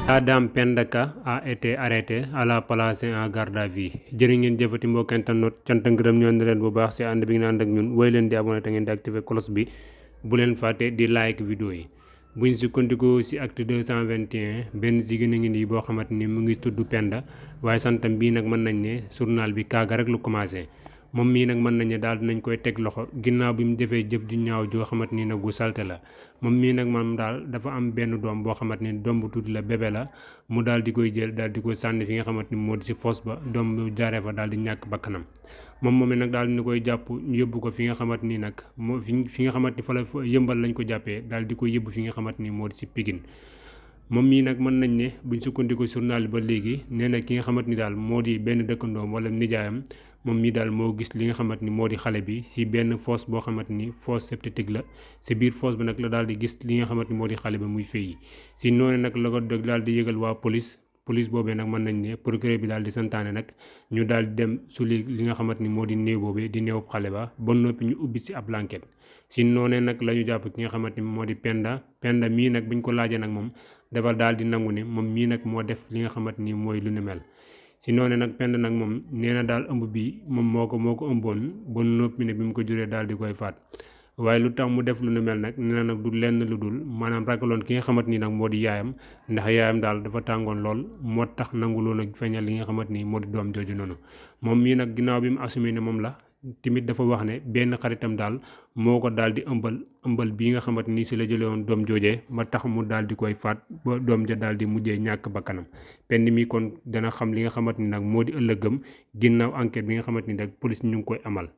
La dame Penda Ka a été arrêtée à la placée en garde à vue jërë ngeen jëfati mbokk internet cant ngërëm ñoo ne leen bu baax si ànd bi ngeen ànd ak ñun woy leen di abonné te ngeen di activer cloche bi bu leen fàtte di like vidéo yi. buñ sukkandikoo si acte 221 benn jigéen a ngi nii boo xamante ni mu ngi tudd Penda waaye santam bii nag mën nañ ne journal bi kaaga rek lu commencé. moom mii nag mën nañ ne daal dinañ koy teg loxo ginnaaw bi mu defee jëf ju ñaaw joo xamante ni nag gu salte la moom mii nag moom daal dafa am benn doom boo xamante ni doom bu tuuti la bébé la mu daal di koy jël daal di koy sànni fi nga xamante ni moo di si foos ba doom bu jaaree fa daal di ñàkk bakkanam moom moom nag daal dina koy jàpp yóbbu ko fi nga xamante ni nag moo fi nga xamante ni fa la yëmbal lañ ko jàppee daal di koy yóbbu fi nga xamante ni moo di si Pikine moom mii nag mën nañ ne buñ sukkandiku journal ba léegi nee na ki nga xamante ni daal moo di benn dëkkandoom wala nijaayam moom mii daal moo gis li nga xamante ni moo di xale bi si benn fosse boo xamante ni fosse septique la si biir fosse bi nag la daal di gis li nga xamante ni moo di xale bi muy fay si noonu nag la ko daal di yëgal waa police boobee nag mën nañ ne procureur bi daal di santaane nag ñu daal di dem suli li nga xamante ni moo di néew boobee di néew xale ba noppi ñu ubbi si ab enquête si noonee nag la ñu jàpp ki nga xamante ni moo di Penda mii nag buñ ko laajee nag moom dafa daal di nangu ne moom mii nag moo def li nga xamante ni mooy lu ni mel si noonu nag Penda nag moom nee na daal ëmb bi moom moo ko ëmboon ba noppi ne bi mu ko juree daal di koy faat waaye lu tax mu def lu ni mel nag nee na nag du lenn lu dul maanaam ragaloon ki nga xamante ni nag moo di yaayam ndax yaayam daal dafa tàngoon lool moo tax nanguloon a feeñal li nga xamante ni moo di doom jooju noonu moom mii nag ginnaaw bi mu assumé ne moom la tamit dafa wax ne benn xaritam daal moo ko daal di ëmbal bii nga xamante ni si la jëlee woon doom joojee ba tax mu daal di koy faat ba doom ja daal di mujjee ñàkk bakkanam Penda mi kon dana xam li nga xamante ni nag moo di ëllëgëm ginnaaw enquête bi nga xamante ni nag police ñu ngi koy amal.